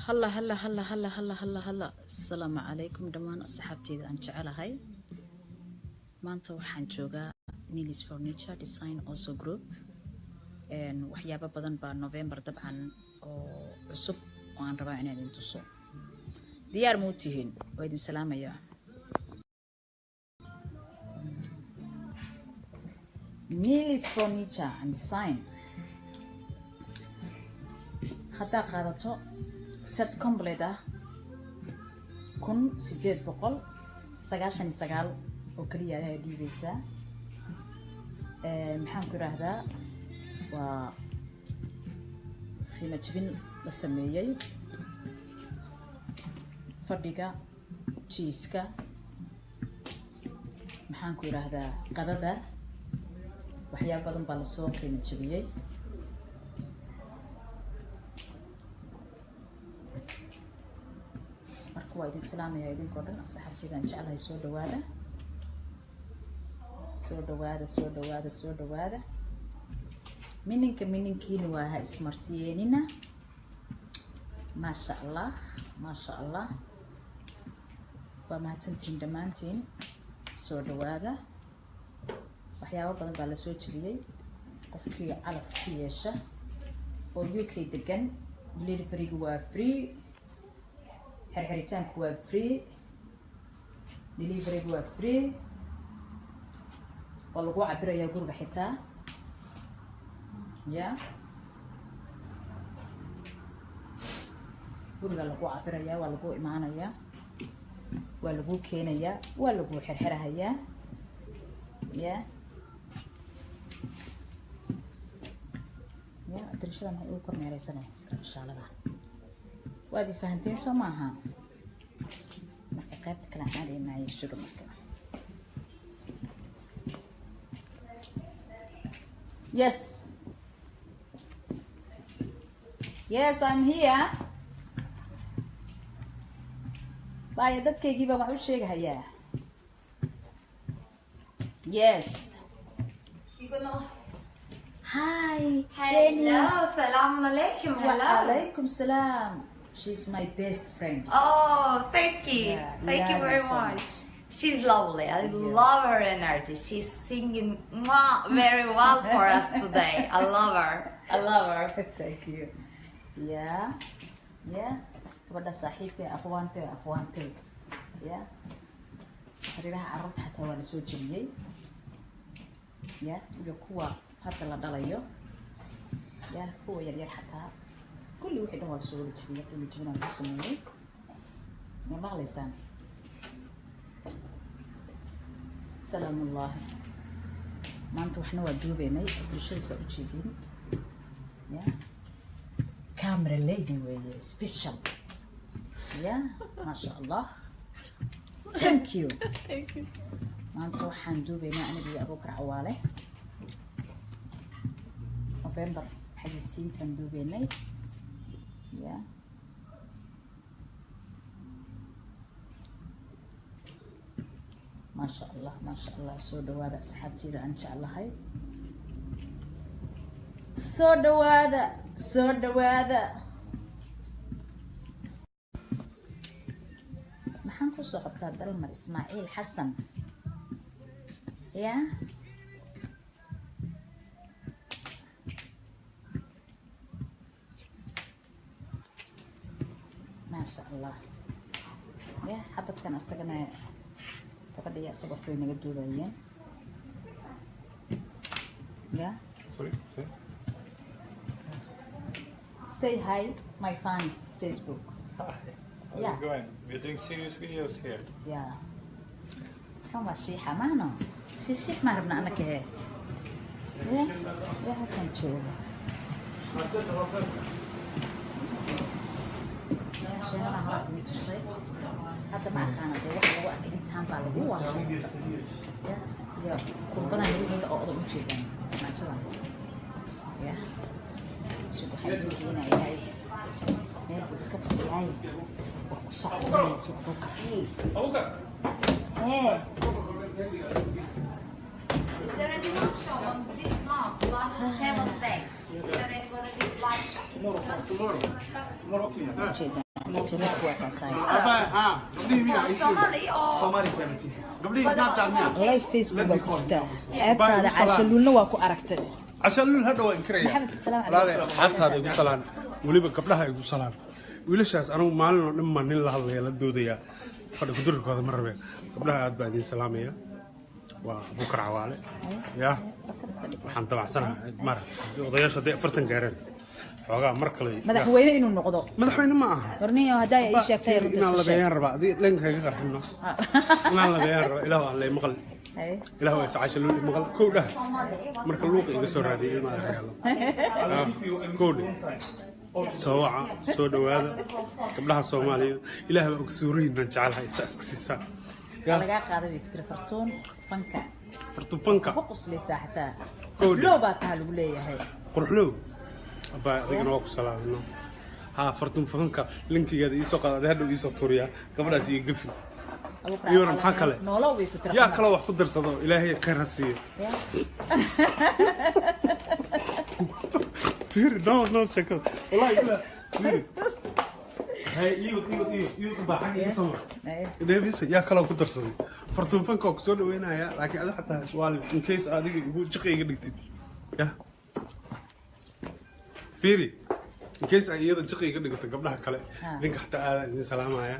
Halla halla halla halla halla halla halla. Asalaamu calaykum dhammaan asxaabteyda aan jecelahay. Maanta waxaan joogaa Nilis Furniture Design Also Group. Waxyaabo badan baa November dabcan oo cusub oo aan rabaa inaan idin tuso. Diyaar ma u tihiin? Waa idin salaamayaa. Nilis Furniture and Design, haddaa qaadato set complete ah, 1899 oo keliya ayaa dhiibaysaa. Maxaan ku idhaahdaa, waa qiimo jebin la sameeyey. Fadhiga, jiifka, maxaan ku idhaahdaa, qadada, waxyaaba badan baa lasoo qiimo jebiyey. Marka waa idin salaamaya idinkoo dhan, asxaabteedaan jeclahay. Soo dhawaada, soo dhawaada, soo dhawaada, soo dhawaada. Mininka mininkiina waa ha ismartiyeenina. Maasha Allah, maasha Allah, waa mahadsantihiin dhammaantiin. Soo dhawaada. Waxyaabo badan baa lasoo jebiyey. Qofkii calaf ku yeesha oo UK degan, deliveryga waa free, xirxiritaanku waa free, deliveryga waa free, waa lagu cabirayaa guriga xitaa. Ya, guriga lagu cabirayaa, waa lagu imaanayaa, waa lagu keenayaa, waa lagu xirxirahayaa. Ya dirishada maxay ugu kormeereysanaya shaalada? Waad i fahanteen, soo maaha? Marka qaybta kale aan aadaynaayo, suga marka. Yes, I'm here. Baya, dadkaygii baan wax u sheegahayaa. Yes. You gonna Hi. Hello, Dennis. Salam alaikum. Hello. Alaikum salam. She's my best friend. Oh, thank you. Yeah, thank you love her very so much. much. She's lovely. I love her energy. She's singing, mwah, very well for us today. I love her. I love her. Thank you. Yeah, gabadha saaxiibtay, aqwaantay, aqwaantay. Yeah, sariiraha carruurta xataa waa lasoo jebiyey. Ya, iyo kuwa hadda la dhalayo, ya, kuwa yaryar xataa, kulli wixii dhan waa lasoo wada jebiyey. Qiimo jebinaan lagu sameeyey. Ma maqlaysaan? Salaamullahi. Maanta waxna waa duubeynay, dirishadiis waa ujeediin. Ya, camera lady weeye, special. Ya, maasha Allah, thank you. Thank you. Maanta waxaan duubeynaa aniga iyo Abuukar Cawaale. November xayisiintaan duubeynay. Ya, maasha Allah, maasha Allah. Soo dhawaada, asxaabteyda aan jeclahay. Soo dhawaada, soo dhawaada. Maxaan kusoo qabtaa? Dalmar Ismaaciil Xasan. Ya, maasha Allah. Ya, xabadkan asagana gabadha iyo asaga waxbay naga duubayeen. Ya. Sorry, sorry. Say hi, my fans, Facebook. Hi. How's it going? We're doing serious videos here. Ya, kan waa shiixa maano shiishiix maan rabna anaka he. Ya, ya, halkan jooga. Sheena horaa idin tusay. Hadda ma aqaana dee waxa lagu arkay, intaan baa lagu waashay. Ya, iyo kurbadan yariista oo odan ujeedaan armaajadan. Ya, sug, waxaa idin keenayaay meel buu iska fadhiyaay, waa ku socdanaya. Sug, dhulka. Hee. Is there any workshop on this month? Last 7 days. Is there any gonna be live show? Tomorrow. Tomorrow. Tomorrow. Ujeedaan. Jareerku waa kaasaay. Somali or Live Facebook baa ku jirtaa. Ceebtaada Caashaluulna waa ku aragtay. Cashaluul hadha waa inkiraya. Maxamed, salaam calaykum. Walaalahay, asxaabtaada igu salaan, weliba gabdhaha igu salaan. Wiilashaas anigu maalin oo dhan baan nin la hadlaya, la doodayaa, fadhi kudurkooda ma rabeen. Gabdhaha aad baa idiin salaamaya. Waa Abuukar Cawaale. Ya, waxaan dabacsanahay maaragtay odayaasha hadday 40 gaareen xoogaa mar kale Madaxweyne inuu noqdo. Madaxweyne ma aha. Horniyo haddaa ii sheegtay runta Inaan iska sheeg. labeeyaan rabaa adii leenka iga qarxino, inaan labeeyaan rabaa. Ilaah aan lay maqal. Haye. Ilaah waa iscaashaluul maqal kow dhah. Marka luuqa iga soo raadiyay ilmaha reelo kow dheh, soo waca, soo dhowaada gabdhaha Soomaaliya. Ilaah baa ogsuuriin baan jecelahay isaa iska siisaa. Waa lagaa qaaday bay ku tiri Fartuun Fanka. Fartuun Fanka. Ku qoslaysaa xataa. Kow dheh. Loo baa taha lagu leeyahay. Quruxlow abaa, adigana waa ku salaamino. Haa, Fartuun Fanka linkigeeda iisoo qaada, adi hadhow iisoo tuuriyaa gabadhaas iyo gafin. Abuukar Iyona Cawaale maxaa kale? Noolow bay ku tiri. Yaa kaloo wax ku darsado? Ilaahay khayr ha siiyo. Ya. Fiiri, no no, sheekada wallahi ilaa fiiri. Hay, iyo iyo iyo iyo baa xagga iga soo mar. Haye. Dheebisa yaa kaloo ku darsaday? Fartuun Fanka waa kusoo dhaweynaya, laakiin adi xataa iswaali in case adiga igu jiqa iga dhigtid. Ya fiiri, in case ay iyada jiqa iga dhigato gabdhaha kale. Idinka xataa aadaan idin salaamaya.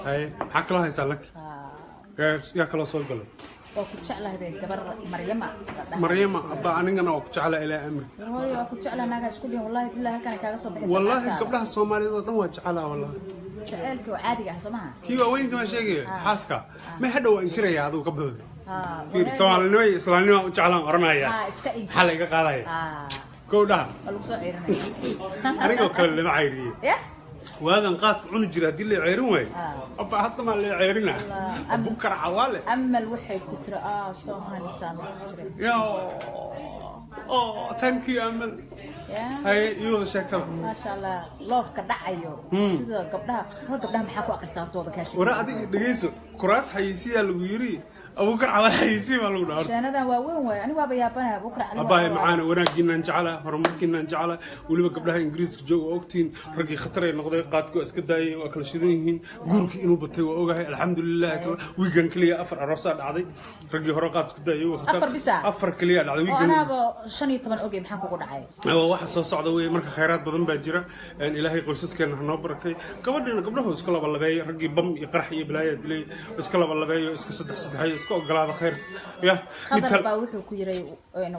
Haye, maxaa kaloo haysaa laki? Yaa kaloo soo galay? Waa ku jeclahay bay gabar Maryama la dhahay. Maryama abba, anigana waa ku jeclaa ilaa amri. Hooyo, waa ku jeclahay naagaa isku dhihin. Wallahi billahi, halkan ay kaaga soo baxaysa. Wallaahi. Naagtaada. Gabdhaha Soomaaliyeed oo dhan waa jecelaa wallahi. Jaceylka oo caadiga ah soo maha? Kii waaweynka ma sheegaya xaaska ma hadhow waa inkiraya adigu ka booda. Fiiri, Soomaalinimo. Soomaalinimo iyo islaamnimo u jeclaan oranaya. Iska inkir. Maxaa la iga qaadaya? Kow dhaha. Waa lagu soo ciirinaya. Anigoo kale lama cayriye. Ya. Waagan qaadka cuni jira haddii la ceyrin waayo, abba hadda maa la ceyrina. Abukar Cawaale. Amal waxay ku tiri soo hanisaan ku tiri. Ya, oh, thank you, Amal. Ya. Haye, iyada sheekada. Maasha Allah, loofka dhacayo sida gabdhaha hor gabdhaha maxaa ku akhrisaa horta? Waaba kaa sheegay. Wara adiga dhegeyso, kuraas xayeysiyaa lagu yiri, Abuukar Cawaale xayeysiya baa lagu dhaha. Sheenadan waa weyn waay, anigu waaba yaabanaya Abuukar Cali. Abbaahay macaana, wanaaggiinaan jeclaa, horumarkiinaan jeclaa. Weliba gabdhaha Ingiriiska jooga waa ogtihiin raggii khatar ay noqday, qaadkii waa iska daayeen, waa kala shidan yihiin, guurkii inuu batay waa ogahay, alxamdulilah. Wiigan keliya afar aroosaa dhacday. Raggii hore qaad iska daayay waa khatar. Afar bisa? Afar keliya dhacday Oo wiigan. Anaaba 15 ogey, maxaa kugu dhacay? Waa waxa soo socda wey. Marka khayraad badan baa jira. Ilaahay qoysaskeena ha noo barakay. Gabadhina gabdhahu iska labalabeeya, raggii bam iyo qarax iyo balaaya dilay iska labalabeeyo, iska saddex saddexeeyo, iska ogolaada khayr ya. Khadar baa wuxuu ku yiray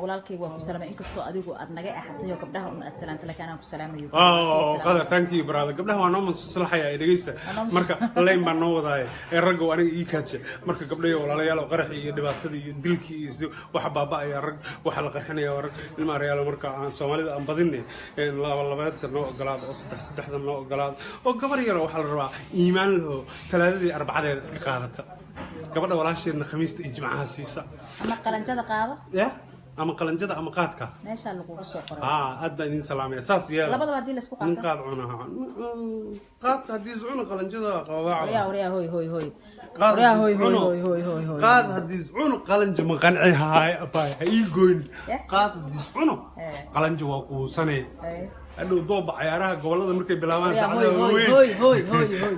walaalkay waa ku salaamay, inkastoo adigu aad naga axatay oo gabdhaha un aad salaantay, laakiin anaan ku salaamayo. Oh, qadar, thank you brother. Gabdhaha waa noo maslaxaya ee dhegeysta. Marka line baan noo wadaaya ee ragga waa aniga ii kaaja. Marka gabdhaha walaalayaal oo qaraxii iyo dhibaatadii iyo dilkii iyo waxa baaba'aya rag, waxa la qarxinaya waa rag ilma arayaal. Marka aan Soomaalida aan badinay laba labaada noo ogolaada oo saddex saddexda noo ogolaada oo gabar yar waxaa la rabaa iimaan laho Talaadadii Arbacadeeda iska qaadata, gabadha walaasheedna Khamiista iyo Jimcaha siisa. Ama qalanjada qaado. Ya, ama qalanjada ama qaadka. Meeshaa lagugu soo qoray. Aa, aad baan idin salaamaya, saas yeela. Labadaba haddii laisku Nin qaato. qaad cunaha, qaadka haddii is cuno qalanjada qabaaca. Waryaa, waryaa, hoy hoy hoy. Qaad Waryaa, haddii hoy is hoy cuno. Hoy hoy hoy hoy. Qaad haddii is cuno qalanja ma qanci haay abaay, ha ii goyn. Qaad haddii is cuno qalanja waa quusane. Hadhow dooba cayaaraha gobolada markay bilaabaan Waryaa, saacadaha hoy waaweyn. Hoy hoy hoy hoy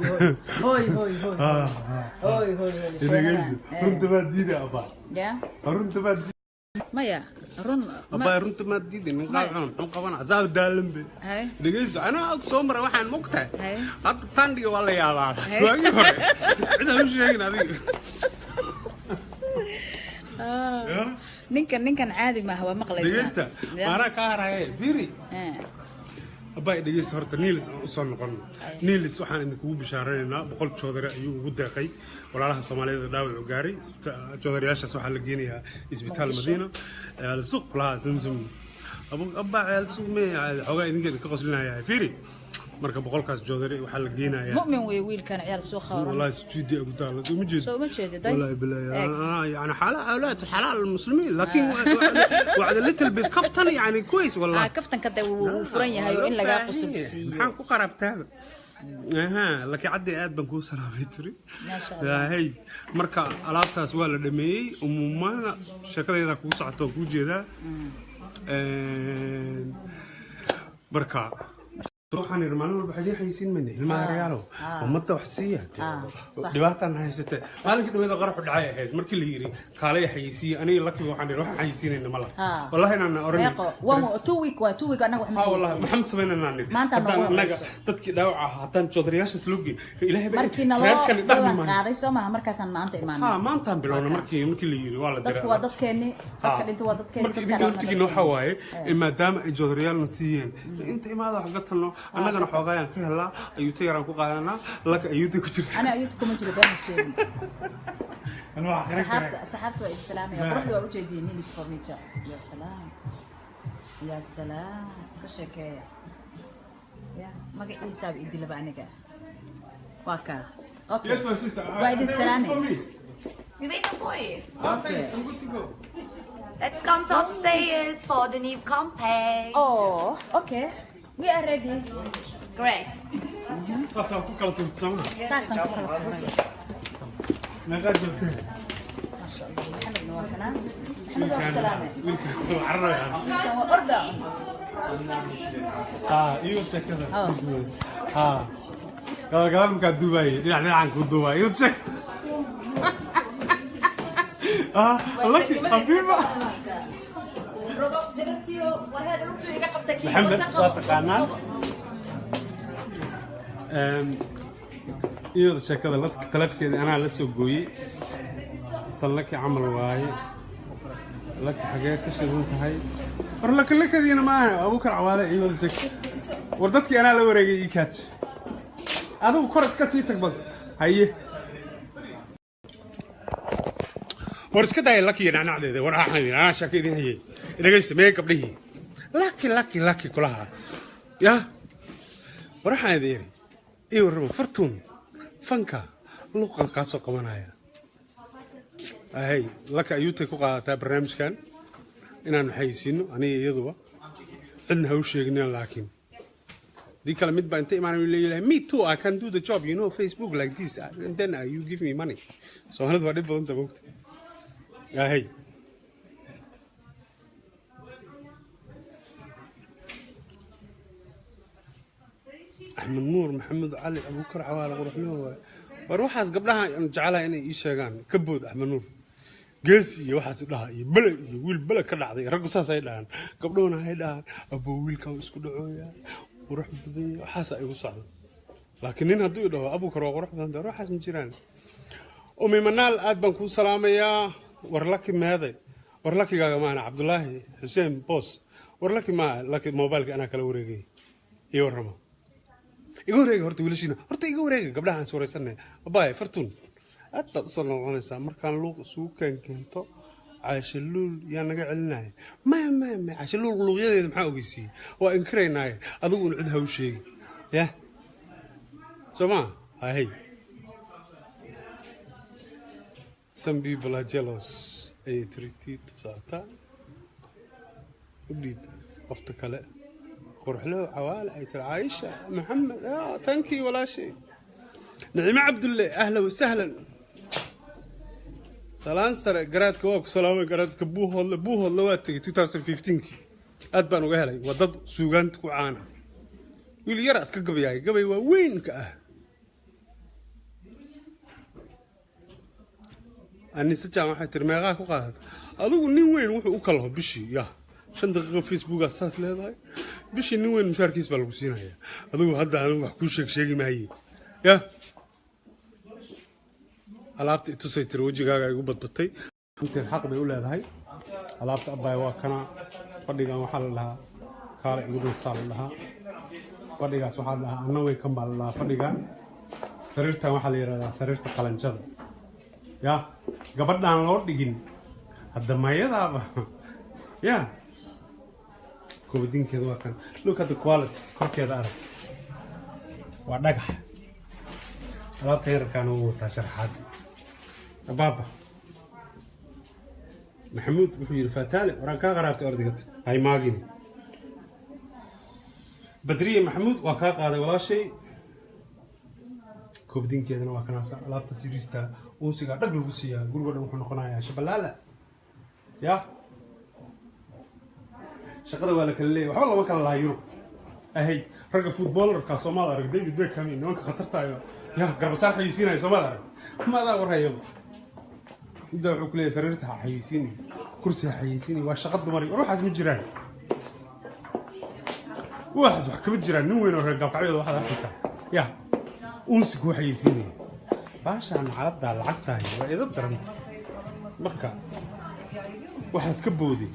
hoy hoy hoy hoy hoy hoy hoy. Dhegeyso, runta baad diiday abaa. Ya. Runta baad. Maya, run. Abaa, runta maad diiday. Nin qaad cuno muxuu qabanaa saa daalan be? Haye. Dhegeyso, anaa og soo maray waxaan mogtahay. Haye. Hadda tandhiga waa la yaabaa, waagii hore cid aan u sheegin adiga. Ninkan ninkan caadi maaha, waa maqlaysaa. Dhegeysta. Ya. Maanaa kaa haraye, fiiri. Abaa, dhegeysta horta, Niilis aan usoo noqono. Niilis waxaan idinkugu bishaaranaynaa 100 joodari ayuu ugu deeqay walaalaha Soomaaliyeed ee dhaawacu gaaray. Joodariyaashaas waxaa la geenayaa isbitaal Muqdisho. Madiina ciyaal suuq lahaa Zamzam abbaa, ciyaal suuq me xoogaa idinka idinka qoslinaya. Fiiri, marka 100-kaas joodari waxaa la geenayaa Mu'min wey wiilkan ciyaal suuqa oran. والله سجودي ابو طالب وما جيت. Soo ma jeedi day. والله بالله. Eeg. أنا يعني حلال اولاد حلال المسلمين، لكن وعد little bit كفتن يعني كويس والله. Kaftanka de wuu furan yahay oo in lagaa qosol siiyo. Maxaan ku qarabtaaba aha, laakiin caddi aad baan kuu salaamay tiri. Maasha Allah. Hey, marka alaabtaas waa la dhameeyey. Umumaana sheekadeeda kugu socoto oo kuu jeedaa. Marka Waxaan idhi maalin walba xidii xayisiin mayna ilmaha reyaalow, ummadda wax siiya. Dhibaataan haysatee maalinkii dhaweeda qaraxu dhacay ahayd markii la yidhi kaalaya xayisiiye, aniga Lakiba waxaan idhi waxaan xayisiinayna ma laha. Wallahi inaan oran Meeqo one 2 week waa 2 week annaga wax ma Ha, wallahi haysin. Maxaan samaynanaa nidhi Maanta haddaan noogu annaga horeyso. Dadkii dhaawaca ahaa haddaan joodariyaashaas loo geyn, ilaahay baa Markii naloo reerkani dhaqmi ballan maayo. qaaday soo maaha, markaasaan maanta imaanay. Ha, maantaan bilowna markii la yidhi waa la diray. Dadku waa dadkeenni, dadka dhinta waa dadkeenni. Marka Dadka idinka dhaawacna laftigiina waxaa waaye dadkeenni. Maadaama ay joodariyaalna siiyeen, inta imaada wax gatanno, annagana xoogaayaan ka helnaa, ayuuta yaraan ku qaadanaa. Laka ayuuta ku jirta. Ana ayuuta kuma jiro, been ha sheegin. أنا واحد. Saxaabta waa idin salaamaya. Quruxda waa ujeediyey Nilis Furniture. Ya salaam, ya salaam, ka sheekeeya ya magaciisaaba idilaba aniga waa kaa. Okay. Yes, my sister. Waa idin salaamay. We waiting for you. Okay. I'm good to go. Let's come to upstairs for the new campaign. Oh, okay, we are ready. Great. Saasaan ku kala tuurta soo maha? Saasaan ku kala tuuray. Meeqaa joogtay? Maasha Allah, Maxamedna waa kanaa. Maxamed waa ku salaamay. Wiilkaan wuu cararaya. Wiilkan waa orda. Ha, iyo sheekada. Ha, gadaal gadaal markaa duubaayay, dhinac dhinacaan kuu duubaayay. Iyo sheek. Ah, Lucky Habiba. Rogo jagartiyo warheed lugtu iga qabta kii. Maxamed waa taqaanaa. Iyada sheekada taleefkeeda anaa la soo gooyey. Tan Laki camal waaye. Laki xagee ka shidan tahay? War Laki lakadiina maaha, Abuukar Cawaale. Iyada sheek, war dadkii anaa la wareegay. Ii kaaj, adigu kor iska sii tag bal. Haye, war iska daaya Laki iyo nacnacdeeda. War axmed anaa sheeko idin hayay, dhegaysta. Mee gabdhihii Laki, Laki, Laki kulaha ya? War waxaan idin iri, ii warrama. Fartuun fanka luqan kaasoo qabanaya ahay. Laka ayuutay ku qaadataa barnaamijkan inaanu xayisiino aniga iyaduba, cidna ha u sheegnin, laakiin dii kale mid baa inta imaan leeyahay, "Me too, I can do the job, you know, Facebook like this, and then you give me money." Soomaalidu waa dhib badanta moogta ahay. Axmed Nuur Maxamed Cali Abuukar Cawaale quruxloo waaye. War waxaas gabdhaha aan jecelahay inay ii sheegaan ka bood. Axmed Nuur geesi iyo waxaas dhaha iyo bele iyo wiil bele ka dhacday. Raggu saas ay dhahaan, gabdhuhuna hay dhahaan aboo wiilkan wuu isku dhacooyaa, qurux badan yahay. Waxaasa igu socda, laakiin nin hadduu i dhaho Abuukar waa qurux badan tahay, waxaas ma jiraan. Umi Manaal, aad baan kuu salaamayaa. War Laki meeday? War Lakigaaga maana Cabdulaahi Xuseen Boos. War Laki maa Laki mobilka anaa kala wareegay. Iyo warrama, iga wareega horta wiilashiina, horta iga wareega gabdhaha aan suuraysanay. Abaay Fartuun, aad baad usoo noqonaysaa markaan luuq isugu keento. Caasha Luul yaa naga celinaya? Maya, maya, maya. Caasha Luul luuqyadeeda maxaa ogeysiiyey? Waa inkiraynaaye, adigu un cid ha u sheegi ya soo maa. Hay, some people are jealous ayay tiri. Tiito socotaa u dhiib qofta kale. Quruxlow Cawaale ay tiri Caaisha Maxamed. Ah, thank you walaashay. Nicimo Cabdulle, ahla wasahlan, salaan sare. Garaadka waa ku salaamay. Garaadka Buuhoodle, Buuhoodle waa tegey 2015kii, aad baan uga helay. Waa dad suugaanta ku caana. Wiil yara iska gabayaay, gabay waa weynka ah. Anise Jaan waxay tiri meeqaa ku qaadata adigu? Nin weyn wuxuu u kalaho bishii ya 5 daqiiqo Facebookaad saas leedahay, bishii nin weyn mushaarkiis baa lagu siinaya. Adigu hadda anigu wax kuu sheeg sheegi maaye ya. Alaabta itusay tiri, wejigaaga igu badbatay. Inteed xaq bay u leedahay alaabta. Abbaay, waa kana fadhigan. Waxaa la dhahaa kaale igu dhansaa la dhahaa fadhigaas. Waxaa la dhahaa anna way kan baa la dhahaa fadhigan. Sariirtan waxaa la yidhahdaa sariirta qalanjada ya gabadhaan loo dhigin hadda mayadaaba ya. Koobadinkeeda waa kan. Look at the quality. Korkeeda arag, waa dhagax. Alaabta yararkaana wuu wataa sharaxaad. Abaaba Maxamuud wuxuu yidhi faataale waraan kaa qaraabtay ordigata hay maagini. Badriye Maxamuud waa kaa qaaday walaashay. Koobadinkeedana waa kanaasa. Alaabta siriista unsigaa dhag lagu siiyaa, gurigo dhan wuxuu noqonayaa shabalaala ya. Shaqada waa la kala leeyahy, waxba lama kala lahaa Yurub. Ahay, ragga footballerka Soomaal arag, David Beckham iyo nimanka khatarta ayo ya garbasaar xayeysiinaya Soomaal arag, ma adaa warhayaba. Midda wuxuu ku leeyahay sariirta ha xayeysiini, kursi ha xayeysiini, waa shaqo dumar. War waxaas ma jiraan, waxaas wax kama jiraan. Nin weyn oo reer Gaalkacyada waxaad arkaysaa ya unsi kuu xayeysiinaya. Baashaan calabdaa lacagtahay waa idab daranta. Marka waxaas ka booday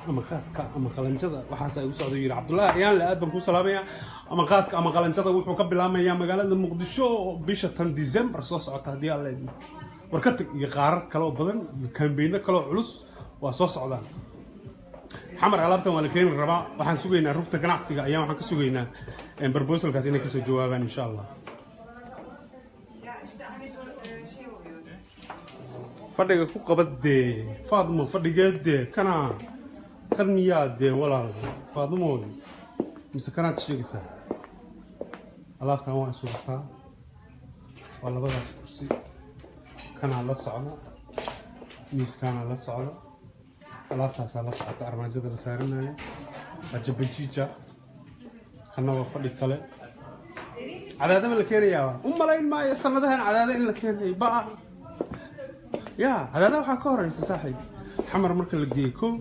ama qaadka ama qalanjada waxaas ay u socdo, yidhi Cabdullaahi Ayaanle, aad baan kuu salaamaya. Ama qaadka ama qalanjada wuxuu ka bilaamayaa magaalada Muqdisho bisha tan December soo socota, haddii Alla idmo. War ka tag iyo qaarar kale oo badan iyo kaambeyno kale oo culus waa soo socdaan. Xamar alaabtan waa la keeni rabaa. Waxaan sugaynaa rugta ganacsiga ayaan waxaan ka sugaynaa proposalkaas inay kasoo jawaabaan, insha Allah. Ya işte hani bu şey oluyor. Fadhiga ku qabad dee, Faadmo, fadhigeed dee kana kan miyaa dee, walaal Faadmooy, mise kanaad sheegaysaa? Alaabtan waa iswadataa, waa labadaas kursi, kanaa la socda, miiskaanaa la socda, alaabtaasaa la socota, armaajada la saaranaya waa jabajiija. Kana waa fadhi kale. Cadaadama la keenayaa? U malayn maayo sanadahan cadaada in la keenayo ba ya. Cadaada waxaa ka horeysa, saaxiib, Xamar marka la geeyo kow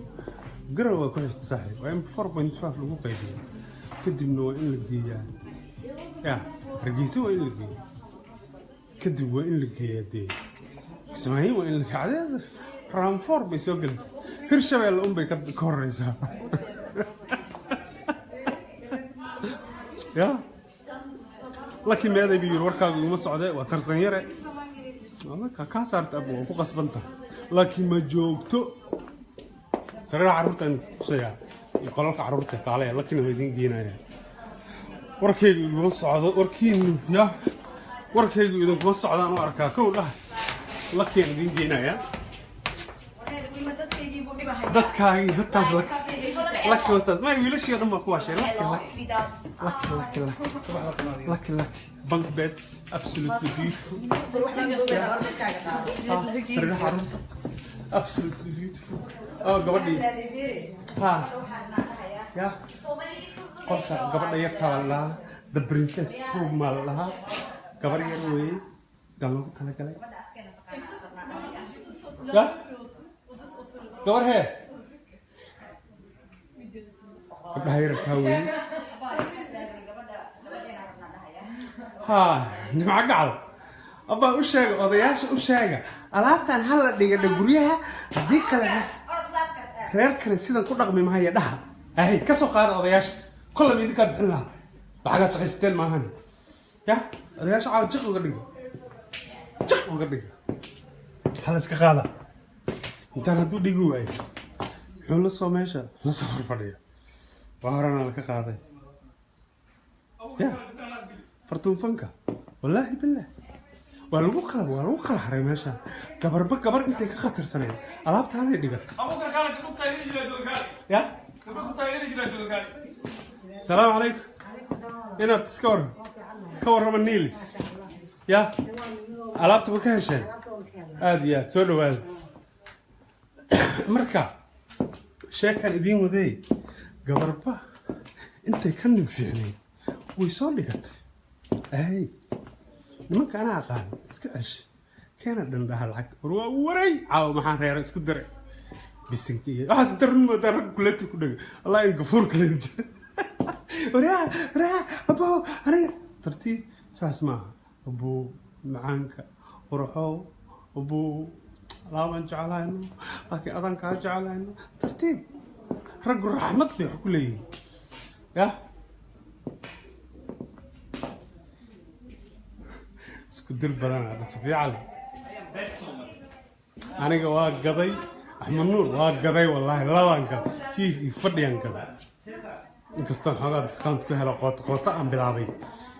Garow waa ku xigta, saaxiib. Waa in 4.5 lagu qaybiyo, kadibna waa in la geeyaa ya Hargeysa, waa in la geeya, kadib waa in la geeyaa dee Kismaayo, waa in la cadaada round four bay soo gelaysaa. Hirshabeelle un bay ka horeysaa ya. Laki meeday buu yiri, warkaagu iguma socdee, waa tarsan yare. Marka kaa saarta abu waa ku qasban tahay, laakiin ma joogto. Sariiraha carruurta tusayaa iyo qolalka carruurta, kaalaya, lakina waa idiin geenaya. Warkaygu iguma socdo, warkiinu ya warkaygu idinkuma socdaan u arkaa. Kow dhah, lakiin idiin geenaya dadkaagii hortaas, laki hortaas may wiilashii o dhan baa ku waashay. Laki, laki, laki, laki, laki, laki, bunk beds, absolutely beautiful. Sariiraha carruurta, absolutely beautiful. Oh, gabadhii ha ya qolka gabadha yartaa baa la dhahaa, the princess room baa la dhahaa. Gabar yar weeye daa loogu talagalay ya gabar hee gabdhaha yararkaa weeye. Ha, Nimco Gacal abaa u sheega, odayaasha u sheega alaabtan ha la dhigadha guryaha, haddii kale reer kale sidan ku dhaqmi mahaya dhaha. Ahay, ka soo qaada odayaasha, kollaba idinkaad bixin lahaa, lacagaad shaqaysateen maahan ya. Odayaasha caawa jiq uga dhiga, jiq uga dhiga, hala iska qaada. Intaan hadduu dhigi waayo muxuu la soo meesha la soo horfadhiya, waa horena laka qaaday ya. Fartuunfanka, wallaahi billah, waa lagu kala haray meesha. Gabarba gabar intay ka khatarsaneen alaabtaanay dhigatay ya. Salaamu calaykum, inaad iska waran, ka warrama Niilis ya. Alaabta ma ka hesheen? Aada iyo aad soo dhawaada. Marka sheekaan idiin waday, gabarba intay ka nin fiicnayd way soo dhigatay. Ay, nimanka anaa aqaan, iska cesh, keena dhandhaha lacagta. War waa waray caawa, maxaan reera isku diray bisinka iyo waxaas inta run moodaa ragga kuleti ku dhega. Allah in gafuurka la jira. Waraa waraa abo, aniga tartiib saas maaha abuu macaanka qurxow, abuu alaabaan jeclayno, laakiin adaan kaa jeclayno. Tartiib, raggu raxmad bay wax ku leeyihiin ya. Isku dir badan Safiical. Aniga waa gaday, Axmed Nuur waa gaday, wallaahi labaan gaday, jiif iyo fadhiyaan gaday. Inkastoon xoogaa discount ku helo, qoota qoota aan bilaabay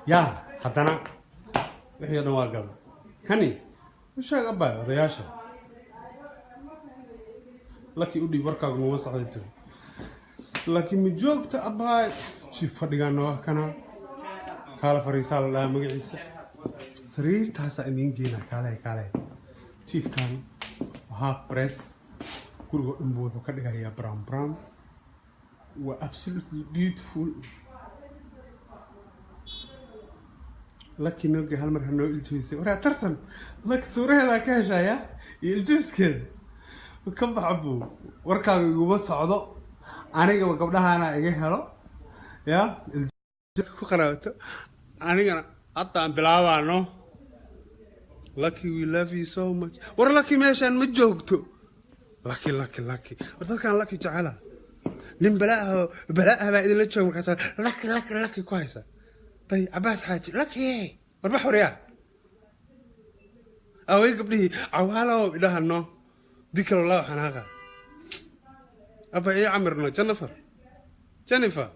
yaa, haddana wixii o dhan waa gaday. Hani u sheeg abbaay odayaasha, laki u dhiib, warkaagu numa socday tiri, laakiin ma joogta abbaay. Jiif fadhigaana waa kana, kaala fariisaa la dhahaa magaciisa. Sariirtaasaa idiin geynaa, kaale kaale. Jiifkan waa half press, guriga dhan buu wuxuu ka dhigayaa brown brown. Waa absolutely beautiful. Lucky noga hal mar ha noo iljabisay. Waraa tarsan Lucky suuraheedaa ka heshaaya iyo iljabiskeeda ka baxa buu. Warkaaga iguma socdo, anigaba gabdhahaana iga helo ya ku qaraabato. Anigana hadda aan bilaabaano. Lucky, we love you so much. War Lucky meeshaan ma joogto. Lucky, Lucky, Lucky, war dadkaan Lucky jecela. Nin balaaho balaaha baa idinla jooga, markaasa Lucky, Lucky, Lucky ku haysa. Day Cabaas Xaaji Lucky, warbax waryaa away gabdhihii cawaalow idhahano dikalo laba xanaaqa abba ii camirno. Jennifer, Jennifer,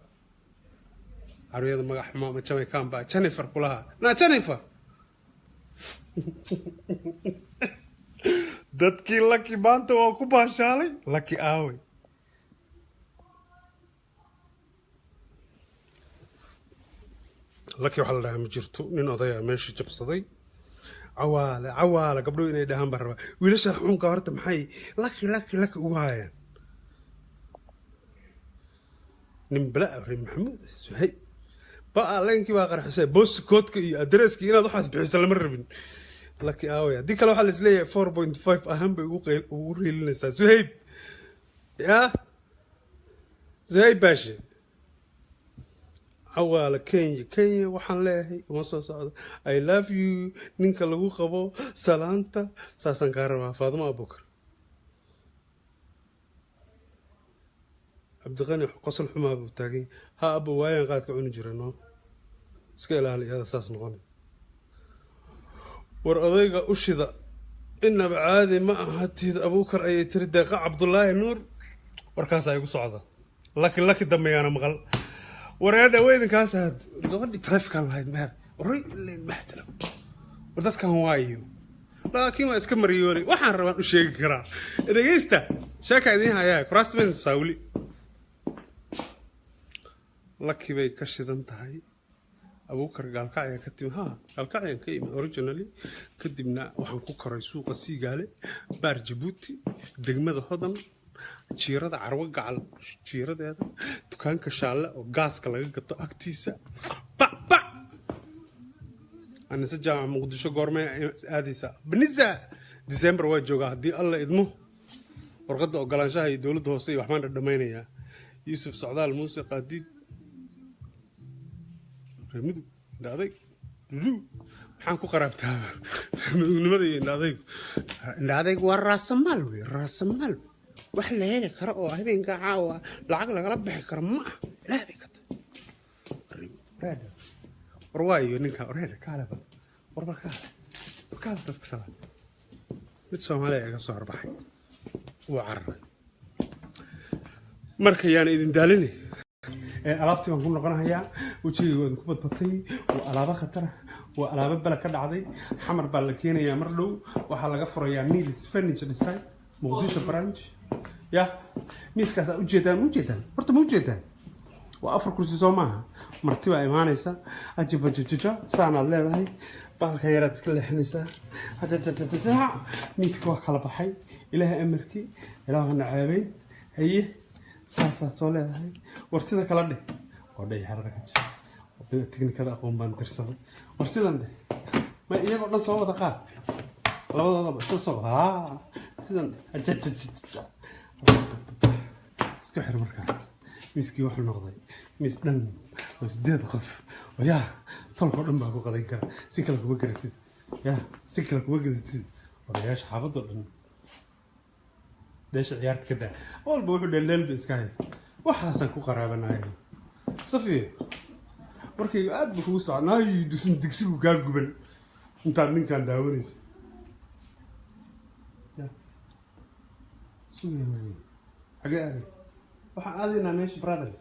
carwiyada magac xumo ma Jamaican baa Jennifer kulaha na Jennifer. Dadkii Lucky maanta waa ku baashaalay. Lucky aaway? Lucky waxaa la dhahaa ma jirto. Nin odayaa meesha jabsaday. Cawaale, cawaale gabdho inay dhahaan baan rabaa. Wiilasha xunka horta maxay Lucky, Lucky, Lucky ugu hayaan? Nin bala reer Maxamuud Suhayb ba leenkii baa qarxisay. Postcode-ka iyo address-ka inaad waxaas bixiso lama rabin. Lucky aaway? Haddii kale waxaa la isleeyahay 4.5 ahaan bay ugu reelinaysaa. Suhayb ya Suhayb Baashe. Cawaala Kenya, Kenya waxaan leeyahay uma soo socdo. I love you. Ninka lagu qabo salaanta saasaan kaa rabaa. Faadimo Abukar Cabdiqani qosol xumaa buu taagan. Ha abba, waayaan qaadka cuni jira no, iska ilaali iyada saas noqon. War odayga ushida inaba caadi ma aha. Tiid Abuukar ayay tiri Deeqa Cabdulaahi Nuur. Warkaasaa igu socda. Lucky, Lucky dambeeyaana maqal. Wareedha weydinkaas aad gabadhii taleefonkaan lahayd meher waray ileen mahdalo. War dadkan waayo, laakiin waa iska mariyoolay. Waxaan rabaan u sheegi karaa. Dhegeysta, sheeka idiin hayaa. Kuraasta maydin weli Lucky bay ka shidan tahay. Abuukar Gaalkacya ka timi. Ha, Gaalkacyaan ka imid originally, kadibna waxaan ku koray suuqa Siigaale, Baar Jabuuti, degmada Hodan, jiirada Carwo Gacal, jiiradeeda dukaanka Shaalle oo gaaska laga gato agtiisa. Bac bac. Anise Jaamac, Muqdisho goormee aadaysaa? Benisa December waa joogaa haddii Alla idmo. Warqadda ogolaanshaha iyo dowladda hoose iyo waxbaan dhadhamaynayaa. Yuusuf Socdaal Muuse Qaadiid, reer Mudug, indha adayg dudu maxaan ku qaraabtaaba mudugnimada iyo indha adaygu. Indha adayg waa raasamaal wey, raasamaal wax la heli karo oo habeenka caawa lacag lagala bixi karo ma ah. Ilaah bay ka tahay. War waayo ninka wareer kaaleba, warba kaale, kaale dadka sala. Mid Soomaaliya iga soo horbaxay wuu cararay. Marka yaan idin daalini, alaabtii baan ku noqonahayaa. Wejigayga waa idinku badbatay. Waa alaabo khatara, waa alaabo bala ka dhacday. Xamar baa la keenayaa mar dhow. Waxaa laga furayaa Nilis Furniture Design Muqdisho branch. Ya miiskaas aa ujeedaan, ma ujeedaan horta? Ma ujeedaan? Waa afar kursi soo maaha? Marti baa imaanaysa. Ajabajajaja saanaad leedahay, bahalkan yaraad iska leexinaysaa. Ajajajaja, miiska waa kala baxay. Ilaahay amarkii, ilaahuna ceebeyn. Haye, saasaad soo leedahay. War sida kala dheh oo dhay xerada ka jira. Tiknikada aqoon baan dirsaday. War sidan dheh, ma iyagoo dhan soo wada qaad, labadoodaba isla soo. Haa, sidan dheh. Ajajajaja, isku xir. Markaas miiskii wuxuu noqday miis dhan oo sideed qof oo yaa tolkoo dhan baa ku qadan kara. Si kale kuma garatid, ya si kale kuma garatid. Odayaasha xaafadoo dhan dheesha ciyaarta ka daa, walba wuxuu dheeldheel ba iska hay. Waxaasaan ku qaraabanaya. Safiya, warkayga aad buu kugu socnaayo dusin digsigu kaa guban intaad ninkaan daawanayso. Ya sugaya waaye. Xagee aaday? Waxaan aadaynaa meesha brothers.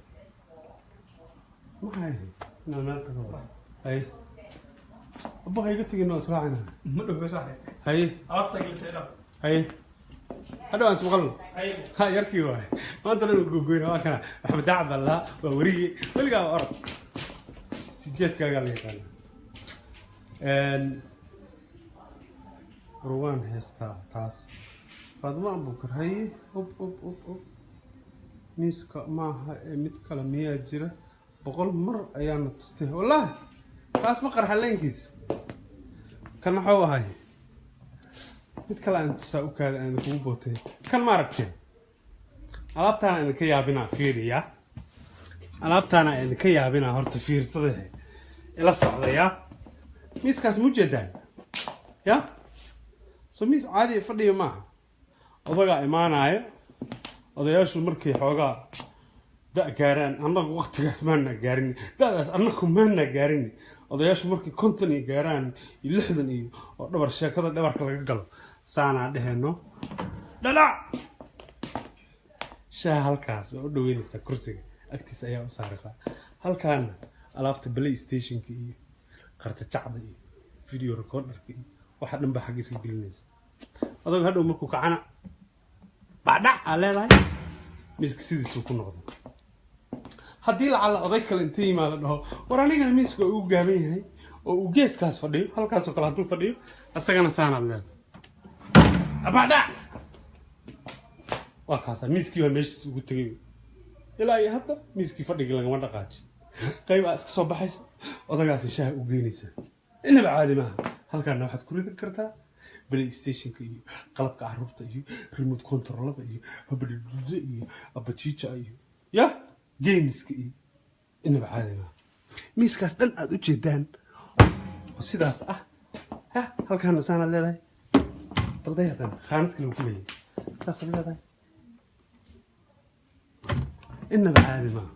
Maxay ahayd inaan meel tago? Haye abba, ha iga tegin, waa israacina. Ma dhow saaxiib. Haye. Alaabta gelintay dhaaf. Haye, hadhow aan ismaqalno. Haye. Ha yarkii waay maanta dhan uu gogoyna. Waa kana Maxamed Daacad baa lahaa. Waa werigii weligaa, waa orod sijeedkaagaa la yaqaana. War waan heystaa taas. Faadmo Abuukar, haye. Ob ob ob ob. Miiska maaha ee mid kale miyaa jira? 100 mar ayaana tustay wallaahi. Kaas ma qarxa leenkiis kan maxuu ahay? Mid kale aan tusaa u kaada aan kugu bootay. Kan ma aragteen? Alaabtaana idinka yaabinaa, fiiriya. Alaabtaana idinka yaabinaa, horta fiirsada, ila socdaya. Miiskaas ma ujeedaan? Ya, so miis caadi fadhiga maaha. Odagaa imaanaayo. Odayaashu markay xoogaa da' gaaraan, annagu waqtigaas maana gaarin, da'daas annagu maana gaarin. Odayaashu markay 50 iyo gaaraan iyo 60 iyo oo dhabar sheekada dhabarka laga galo, saanaa dheheno dhalac shaha. Halkaas waa u dhaweynaysaa, kursiga agtiisa ayaa u saaraysaa. Halkaana alaabta play stationka iyo qartajacda iyo video recorderka iyo waxa dhan baa xaggiisa gelinaysa. Adoog hadhow markuu kacana badhac aa leedahay, miiska sidiisuu ku noqdo. Haddii lacalla oday kale inta yimaado dhaho, war anigana miiska waa ugu gaaban yahay, oo uu geeskaas fadhiyo, halkaasoo kale hadduu fadhiyo, asagana saanaad leedahay, badhac, waa kaasa. Miiskii baa meeshiis ugu tegay. Ilaa iyo hadda miiskii fadhigii lagama dhaqaaji. Qayb aa iska soo baxaysa, odagaasi shaaha u geynaysa. Inaba caadi maaha. Halkaana waxaad ku ridi kartaa play stationka iyo qalabka caruurta iyo remote controlada iyo habadhudhuda iyo abajiija iyo ya gameska iyo inaba caadi maaha. Miiskaas dhan aad u jeedaan oo sidaas ah, ha halkaana saanaad leedahay. Balday haddana khaanad kale uu ku leeyahay, saasaad leedahay. Inaba caadi maaha.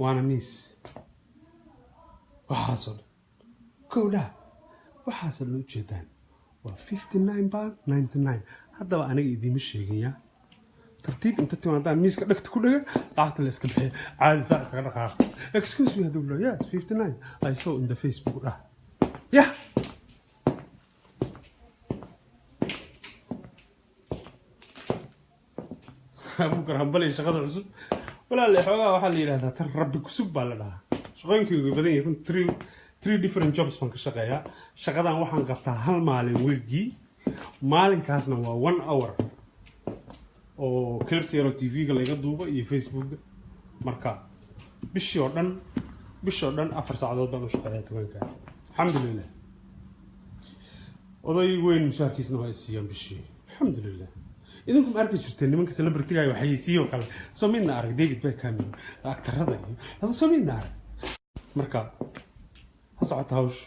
Waana miis waxaasoo dhan kowdhaha, waxaasoo dhan ujeedaan waa £59.99. Haddaba aniga idiima sheegaya. Tartiib inta timaadaan miiska dhegta ku dhaga, lacagta la iska bixiya, caadi saa isaga dhaqaaqa. Excuse me hadduu dhaho, yes, 59 I saw in the Facebook dhah. Yah, Abuukar, hambalay shaqada cusub walaale. Xoogaa waxaa la yidhahdaa tan rabbi kusug baa la dhahaa. Shaqooyinkaygu badan yihiin. Three different jobs baan ka shaqeeyaa. Shaqadan waxaan qabtaa hal maalin weekgii, maalinkaasna waa one hour oo clipta yaroo TV-ga laga duubo iyo Facebooka. Marka bishii oo dhan 4 saacadood baan u shaqeeyaa dukaanka, alxamdulilah. Oday weyn mushaarkiisna waa ay siiyaan bishii, alxamdulilah. Idinku ma arki jirteen nimanka celebrityga iyo waxaysiiyo kale? Soo midna arag David Beckham iyo aktarada iyo hada? Soo midna arag? Marka ha socota hawshu.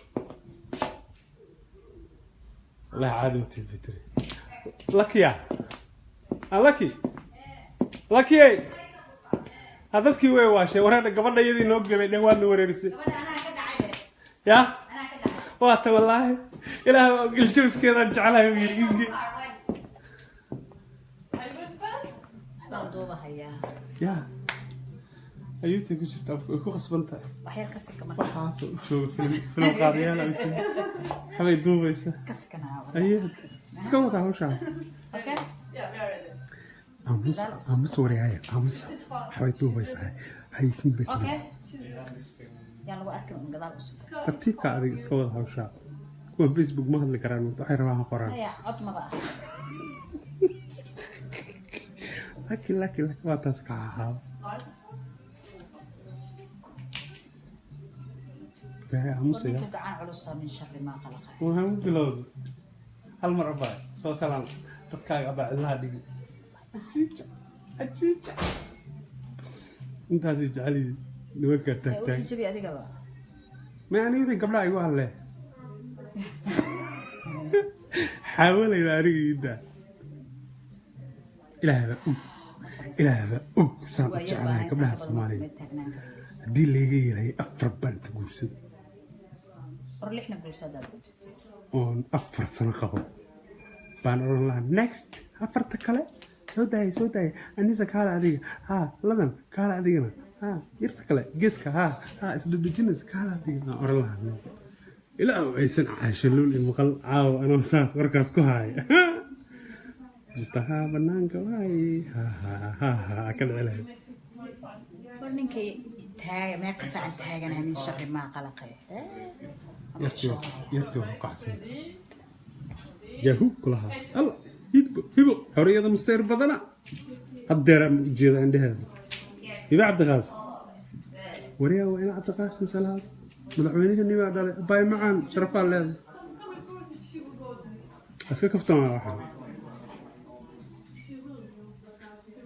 Wallahi caadi ma tihid bay tiri. Lucky ah, lucky, lucky ey. Ha, dadkii way waashay. Wareedha gabadha iyadii noo gebay dhan waadna wareerisay. Ya waata, wallaahi ilaah iljabiskeedaan jeclahay buu yidhi. Baan duubahayaa. Ya, ayuutay ku jirta, way ku khasban tahay. Wax yar ka sika marka. Waxaasoo u jooga film qaadayaal u jooga, waxbay duubaysa. Ka sikanaa. Aye, iska wada hawshaa. Okay. Aamus, aamus, wareegaya, aamus. Waxbay duubaysaa, haysiin bay Okay. samaysaa. Yaan lagu arkin un gadaal u sugan. Tartiibka adiga iska wada hawshaa. Kuwa Facebook ma hadli karaan, waxay rabaan ha qoraan. Maya, cod maba ah. Laki, laki, laki, waa taas ka ahaa. Aamusaya. Ninku gacan culusa min shari maa khalaqa. Waxaan u bilowday hal mar. Abaa soo salaan dadkaaga, abaa cidlaha dhigi. Ajiija, ajiija, intaasay jecel yihiin nimanka taagtaag. Jabi adigaba. Ma aniga gabdhaha igu hadle xaawalayda aniga idaa. Ilaah baa og, Ilaah baa og saan u Waa yar jeclahay baan gabdhaha inta badan Soomaaliya. ma taagnaan karayo. Haddii layga yeelay afar baan inta guursado. War lixna guursadaad gudid. Oon 4 sano qabo baan odhan lahaa, next afarta kale soo daaya, soo daaya. Anisa, kaala adiga, ha ladan, kaala adigana, ha yarta kale geeska, ha ha isdhedhejinaysa, kaala adiga aan odhan lahaa. Ilaa aysan caasho luul i maqal caawa anoo saas warkaas ku haaya mustaha banaanka waay, ha ha ha ha ka dhici lahayd. War ninkii taaga meeqa saacan taaganahay min shari maa khalaqay. Yartii waa ku kacsan yahu kulahaa. Alla hibo, hibo xorriyada maseer badana haddeeraan ujeeda indheheeda. Hiba Cabdiqaasim. Wariyaa waa ina Cabdiqaasim Salaad. Madaxweynaha baa dhalay. Baay macaan sharafaa leedahay. Iska kaftamaa waxaa.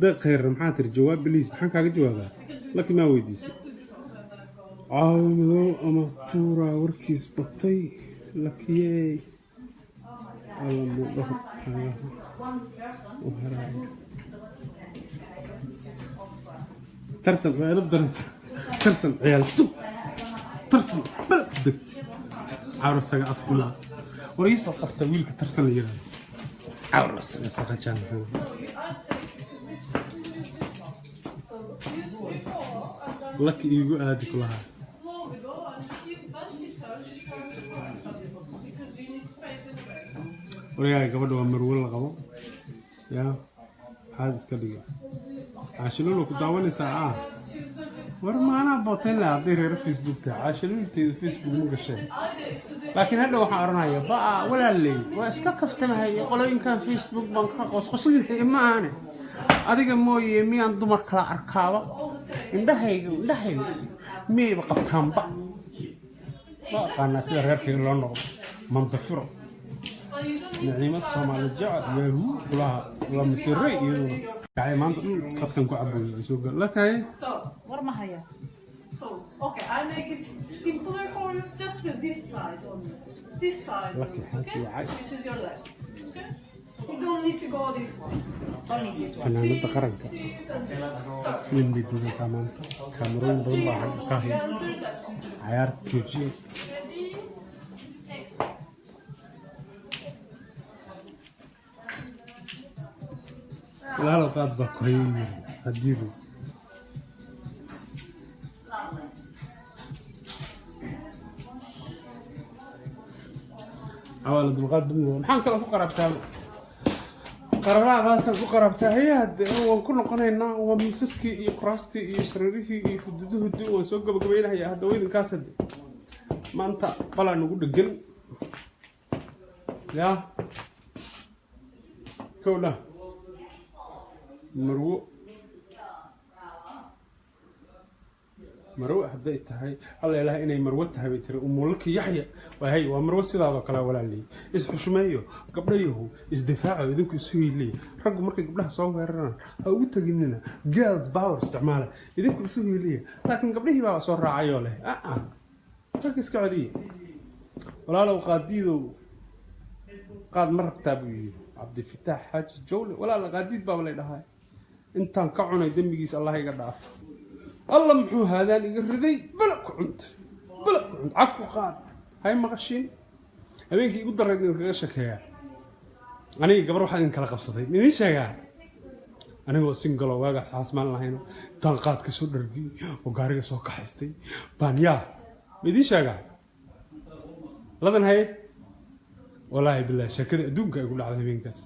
Deeq khayr maxaa tiri jawaab biliis maxaan kaaga jawaabaa? Laki maa weydiisay. Caawa madow ama tuuraa warkiis batay lakiyey. Alla muu dhaho xagaha u haraayo. Tarsan waa edab daran. Tarsan ciyaal suq. Tarsan balad degti. Cawr isaga af xumaa. War ii soo qabta wiilka Tarsan la yiraahdo. Cawr isaga saqajaansan. Laki iigu aadi kulahaa. Waryahay gabadha waa marwo la qabo. Yaa maxaad iska dhiga. Caashiluul ku daawanaysaa ah. War maanaa booteen lahaa hadday reer Facebook tahay. Caashiluulteeda Facebook ma gashay. Laakiin hadda waxaan oranayaa ba'a walaaley waa iska kaftamahaya qolooyinkan Facebook baan ka qosqoslinaya ma ahane. Adiga mooye miyaan dumar kala arkaaba. Indhahayga miyayba qabtaanba. Ma aqaanaa sida reerkayga loo noqdo. Mandafiro. Naciimo Soomaali jecel yahu kulaha la masiray iyaduna. Kacay maanta qadkan ku cabuyo ay soo gal. Lakay. War ma haya. So, okay, I make it simpler for you. Just this side only. This side Lucky, only, okay? happy, This is your left. Okay? You don't need to go these ones. Only this one. Fanaanada qaranka. This and this. Third. Film bay duubaysaa maanta. Kaamarooyin badan baa xagga ka haya. Enter, that's it. Cayaarta joojiye. Ready? Exit. Walaalow qaad baa ku hayay yiri. Hadiidu. Lovely. Cawaala dulqaad badan waa. Maxaan kale ku qarabtaa? Qarabaabaasaan ku qarabtaa. Haye hadde waan ku noqonaynaa. Waa miisaskii iyo kuraastii iyo sariirihii iyo hududuhudii waan soo gabagabaynayaa. Hadda weydinkaas hadde. Maanta balaa nagu dhegan. Yaa. Kow dhah. Marwo. Marwo hadday tahay alla ilaah inay marwo tahay bay tiri umulki Yaxya waa hay waa marwo sidaadoo kale walaalay is xushmeeyo gabdhayahu isdifaaco idinku isu hiiliya raggu markay gabdhaha soo weeraraan ha ugu taginina girls power isticmaala idinku isu hiiliya laakiin gabdhihii baa soo raacayoo leh aa rag iska celiya walaalow qaadiidow qaad ma rabtaa buu yidhi Cabdifitaax Xaaji Jowle walaala qaadiid baaba lay dhahay intaan ka cunay dembigiisa Allah iga dhaafo alla muxuu haadaan iga riday bala ku cunta bala ku cunta cag ku qaad hay maqashiin habeenkii igu darayd inaan kaga shekeeyaa aniga gabar waxaa idin kala qabsatay idin sheegaa anigoo singalo waaga xaasmaan lahayno intaan qaad ka soo dhargiyey oo gaariga soo kaxaystay baan yaa ma idiin sheegaa ladan haye walaahi bilaahi sheekada adduunka ay ku dhacday habeenkaas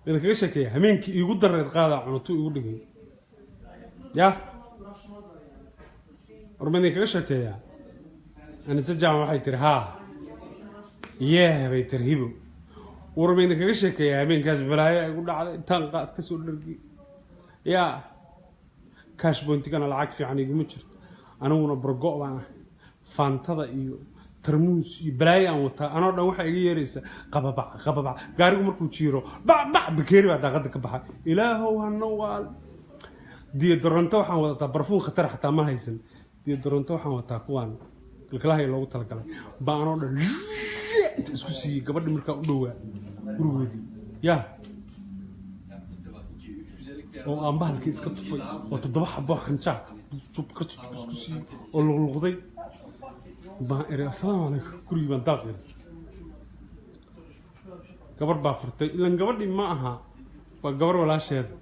idin kaga sheekeeya habeenkii iigu darayd qaadaa cunutuu igu dhigay yaa war ma idin kaga sheekeeyaa Anise Jaan waxay tiri haa yeeh bay tiri hibo war ma idin kaga sheekeeyaa habeenkaas balaayo ay ku dhacday intaan qaad ka soo dhargiyey yaa cash pointigana lacag fiican iguma jirto aniguna bargo baan ah faantada iyo tarmuus iyo balaayo aan wataa anoo dhan waxaa iga yeeraysa qababac qababac gaarigu markuu jiiro bac bac bakeeri baa daaqada ka baxay ilaahow hana waal diyadoronto waxaan wadataa barfuun khatar xataa ma haysan diyadoronto waxaan wataa kuwaan kalkalaha loogu talagalay baa anoo dhan inta isku siiyey gabadhi markaa u dhowaa gurigoodii yaa oo aan bahalkii iska tufay oo 7 xabo xanjaa jub ka jub isku siiyey oo luqluqday baan iri assalaamu calaykum gurigii baan daaq iri gabar baa furtay ilan gabadhii ma aha waa gabar walaasheeda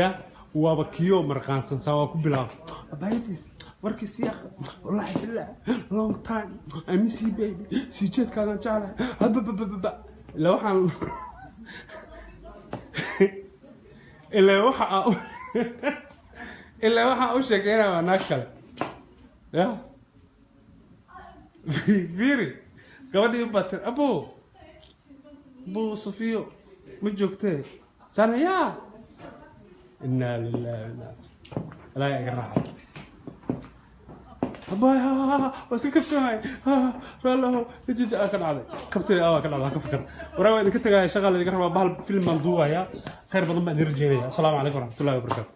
ya waaba kiyo marqaansan saa waa ku bilaab abaayadiis warkii siyaaq wallaahi billah long time I miss you baby sii jeedkaagaan jeclahay hababababa ilaa waxaan ilaa waxaa u sheekeynaya waa naag kale ya fiiri gabadhii baa tiri abo abo Safiyo ma joogtee sana yaa inaa lillahi wa inaa Ilaahay iga raaxo. Abay, ha ha ha, waa iska kaftamay. Raallo jiji aa ka dhacday, kabtay aa ka dhacday, ha ka fikir. Waraa, waa idinka tagaya, shaqaa la idinka rabaa, bahal film baan duubayaa. Khayr badan baan idin rajeynaya. Asalaamu calaykum waraxmatullahi wabarakaatu.